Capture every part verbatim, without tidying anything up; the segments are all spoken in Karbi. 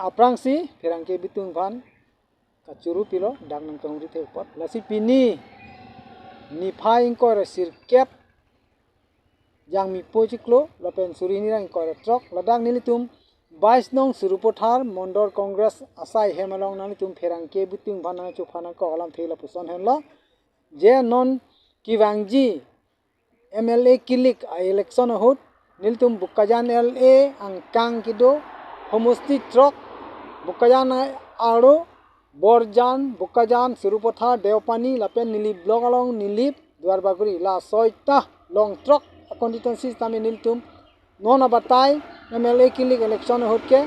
aphrangsi pherangke bitung aphan kachuru pilo, dak nang kahumri thek apot. Lasi pini niphai ingkoi ra sirkep Jangmi po chiklo lapen suri hini ra ingkoi ra throk, ladak nelitum bais nong Sarupathar Mandal Congress asai hem along nanglitum pherangke bitung aphan nangchuphan nangkok alamthe lapuson henlo. Je non kevangji M L A kilik a-election ahut nelitum Bokajan L A angkang kedo homosti throk, Bokajan aro Borjan, Bokajan, Sarupathar, Deopani lapen Nilip block along Nilip, Duarbagori, la soita long throk a-constituency sitame nelitum non abatai M L A kilik election ahut ke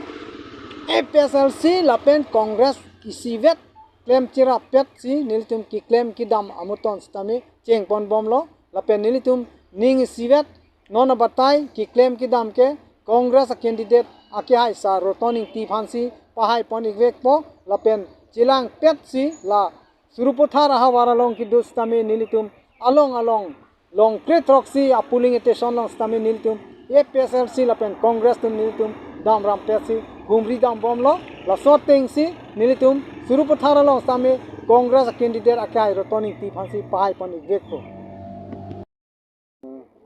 A P H L C lapen Congress isivet klem chirapet si nelitum keklem kedam amuton sitame chengpon bomlo. Lapen nelitum ning isivet non abatai keklem kedam ke Congress a-candidate akehai sar Roton Ingti aphansi pahai pon-ikvekpo lapen chelangpet si la Sarupathar ahavar along kedo sitame nelitum along along long kre throksi a-polling station along sitame nelitum A P H L C lapen Congress atum nelitum damrampet si humri dam bomlo. Laso atengsi nelitum Sarupathar along sitame Congress a-candidate akehai Roton Ingti aphansi pahai pon-ikvekpo.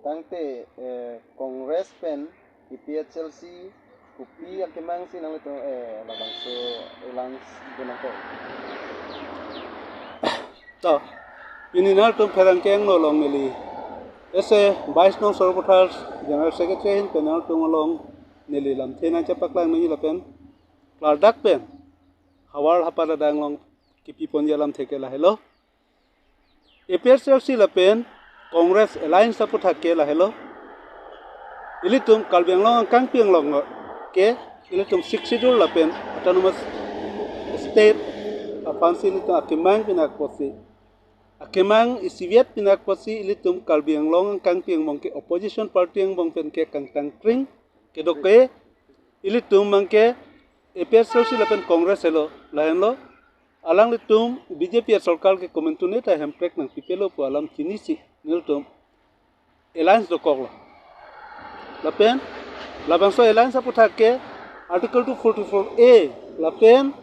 Tangte, eh, Congress pen A P H L C kopi akemang si nanglitum, eh, labangso alliance dun nangkok? To, pini nangtum pherangke angno along neli, ese bais nong Sarupathar General Secretary ahin pen nangtum along neli lamthe nangchepaklang nangji lapen klardak pen havar hapat adang along kepi ponji alamthe ke lahelo. A P H L C lapen Congress alliance aputhak ke lahelo. Ilitum Karbi Anglong angkangpi along ke ilitum Sixth Schedule lapen Autonomous State aphansi ilitum akemang pinak apotsi, akemang isivet pinak apotsi ilitum Karbi Anglong angkangpi angbong ke opposition party angbong pen ke kangtangkring kedo ke ilitum abang ke A P H L C lapen Congress helo, lahenlo. Alanglitum B J P asorkar ke komantu neta Hemprek nangpipelo pu alam chinisi nelitum alliance dokoklo. Lapen labangso alliance aputhak ke Article two forty-four A lapen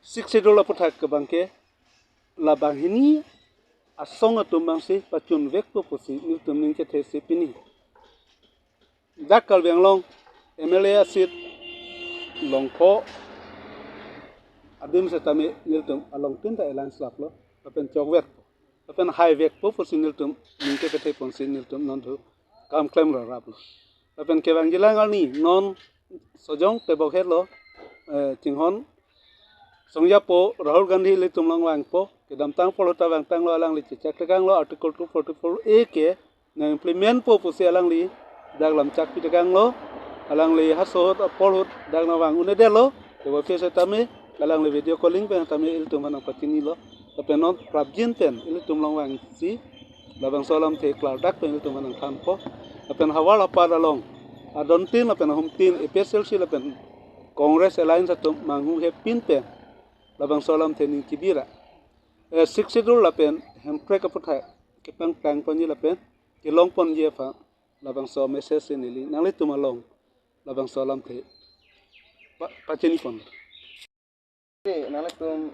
Sixth Schedule aputhak ke abang ke labang hini asong atum abangsi pachunvekpo pusi nelitum ning chethe si pini dak Karbi Anglong M L A a-seat longpo adim setame nelitum along tin ta alliance laplo, lapen chokvekpo, lapen haivekpo pusi nelitum ning kepethe ponsi nelitum non thu kam klem raraplo. Lapen kevangjilang arni non Sojong tebok hetlo, eh, chinghon Songjapo Rahul Gandhi ilitum along vangpo, kedamtang apor ahut ta vangtanglo, alangli chechak tekanglo Article two forty-four A ke nang-implement po pusi alangli dak lamchak pi tekanglo, alangli haso ahut apor ahut dak nangvang un-edetlo, tebok setame alangli video calling pen tame ilitum aphan nangpachinilo, lapen non prapjin pen ilitum along vangsi labangso alamthe klardak pen ilitum aphan nangthanpo, lapen havar hapat along adon tin lapen ahum tin A P H L C lapen Congress alliance atum manghu hepin pen labangso alamthe ning chibi ra, eh, Sixth Schedule lapen Hemprek aputhak kepangplang ponji lapen kelong ponji aphan labangso message si neli nanglitum along labangso alamthe pa-, pachini pon. Oke, nanglitum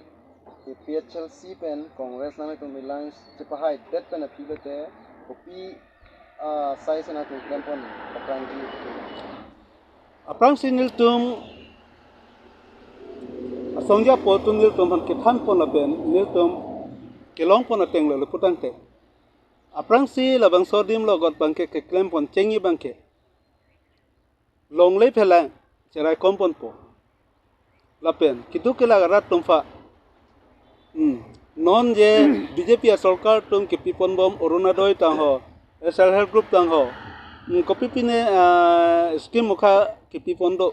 A P H L C pen Congress nanglitum alliance chepahaidet pen aphi lote kopi, ah, asai si nangtum klem pon paprangji? Aphrangsi nelitum asongjapo atum nelitum aphan kethan pon lapen nelitum kelong pon ateng lo putangte, aphrangsi labangso adim logot abang ke keklem pon chengji abang ke longle phelang cherai kom ponpo. Lapen keduk kelak arat atum aphan, hmm, non je B J P asorkar atum kepi pon bom Orunodoi tangho, Self Help Group tangho, hmm, kopi pine, ah, scheme mukha kepi pon do.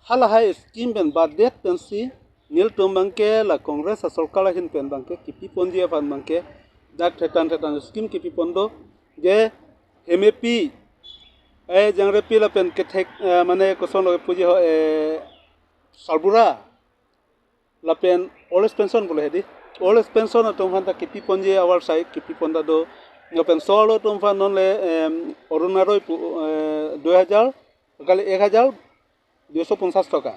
Halahai scheme pen badet pensi nelitum abang ke la Congress asorkar ahin pen abang ke kepi ponji aphan abang ke dak thetan thetan scheme kepi pon do. Je hemepi, eh, jangrepi lapen kethek, eh, mane kosonlo puji ho, eh, sarbura lapen old age pension bole hedi. Old age pension atum aphan ta kepi ponji avarsai kepi pon ta do. Lapen solo atum aphan non le, em, Orunodoi pu, eh, dui hajar, kali ek hajar দুইশ পঞ্চাশ taka.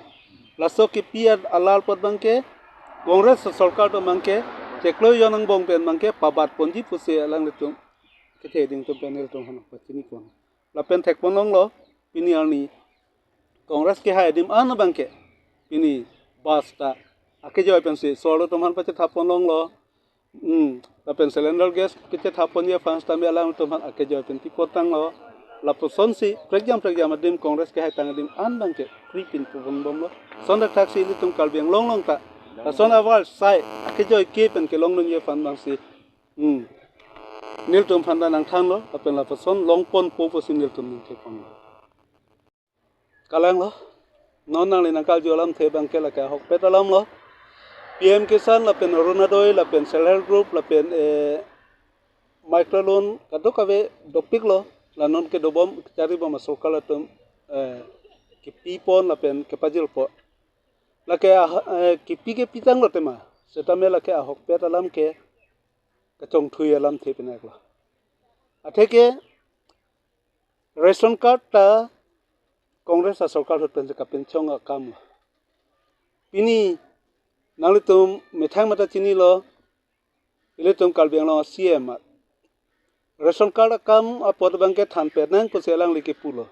Laso kipi alar apot abangke Congress sorkar atum abangke chiklo jon angbong pen abangke pabat ponji pusi alanglitum kethe ding atum pen nelitum aphan pachini pon. Lapen thekpon longlo, pini arni Congress kehai adim an abangke pini bus ta akejoi pensi so-arlo atum aphan pachethap pon longlo. Hmm, lapen cylinder gas kachethap ponji aphan sitame alangtum aphan akejoi pen pi pon tanglo. Lapusonsi prekjam prekjam adim Congress kehai tang adim an abangke kri pin pubon bomlo. Lason thakthaksi ilitum Karbi Anglong along ta lason aval sai akejoi ke pen kelong dunji aphan abangsi, hmm, nelitum aphan ta nangthanlo, lapen lapuson long ponpo pusi nelitum ningje ponlo. Kalanglo, non nangli nangkarju alamthe abangke lake ahokpet alamlo. P M Kisan lapen Orunodoi lapen Self Help Group lapen, eh, micro loan kadokave dopiklo, la non kedobom kacharibom asorkar atum, eh, kipi pon lapen kepajirpo. Lake ah-, eh, kipi ke pitanglo tema, setame lake ahokpet alam ke kachongthui alamthe pinaklo. Atheke ration card ta Congress asorkar ahut pensi kapinchong akamlo. Pini nanglitum methang mata chinilo, ilitum Karbi Anglong a-C M a ration card akam apot abangke thanpet nang pusi alangli kipulo.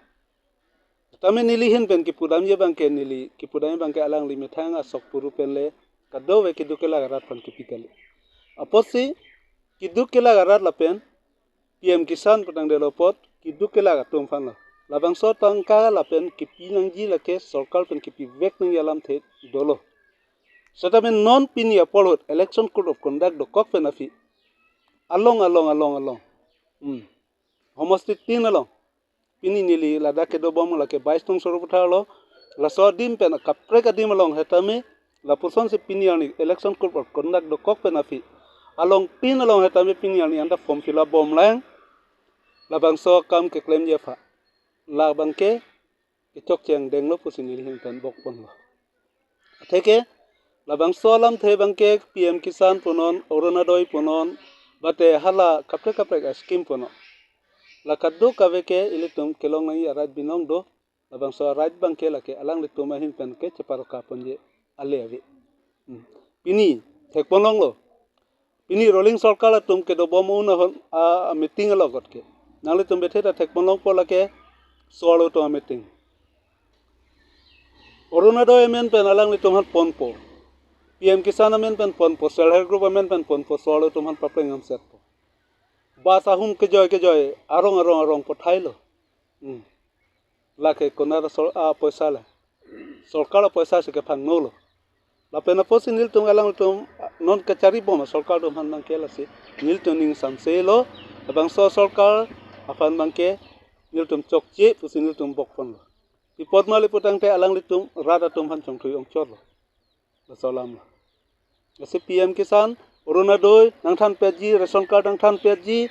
Tame neli ahin pen kipudamji abangke, neli kipudamji abangke alangli methang asok puru penle kadokave keduk kelak arat aphan kipi kali. Apotsi keduk kelak arat lapen P M Kisan putang delo apot keduk kelak atum aphanlo. Labangso tangka lapen kipi nangji lake sorkar pen kipivek nangji alamthe dolo. Setame non pini apor ahut Election Code of Conduct dokok pen aphi along, along, along, along, hmm, homosti tin along, pini neli ladak kedobom lake bais nong Sarupathar lo. Laso adim pen akaprek adim along setame lapusonsi pini arni Election Code of Conduct dokok pen aphi along tin along setame pini arni anta form fill up bomlang. Labangso akam keklemji aphan labangke kechokche angdenglo pusi neli ahin pen bok ponlo. Atheke labangso alamthe abangke P M Kisan punon, Orunodoi punon, bate hala kaprek kaprek a-scheme punon, la kadokave ke ilitum kelong nangji a-right binong do. Labangso a-right abangke lake alanglitum ahin pen ke cheparoka ponji ale ave. Hmm. Pini thekpon longlo. Pini ruling sorkar atum kedobom un ahon a, a-meeting along kot ke nanglitum bethe ta thekpon longpo lake so-arlo atum a-meeting. Orunodoi amen pen alanglitum aphan ponpo. P M Kisan amen pen ponpo, Self Help Group amen pen ponpo, so-arlo atum aphan papreng amsetpo. Bus ahum kejoi kejoi arong arong arong pathailo. Hmm. Lake konat asor-, apoisa le. Sorkar apoisa si kephangnolo. Lapen apotsi nelitum alangtum non kacharibom asorkar atum aphan abangke lasi nelitum ning ingsamselo. Labangso sorkar aphan abangke nelitum chokche pusi nelitum bok ponlo. Pi apot ma le putangte alanglitum rat atum aphan chongthui ongchotlo. Laso alamlo. Lasi P M Kisan, Orunodoi nangthanpetji, ration card nangthanpetji,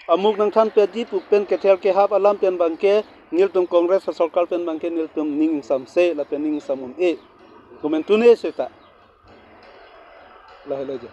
amuk nangthanpetji pu pen kethel kehap alam pen abangke nelitum Congress asorkar pen abangke nelitum ning ingsamse lapen ning ingsam un-e. Komantu ne seta. Lahelo je.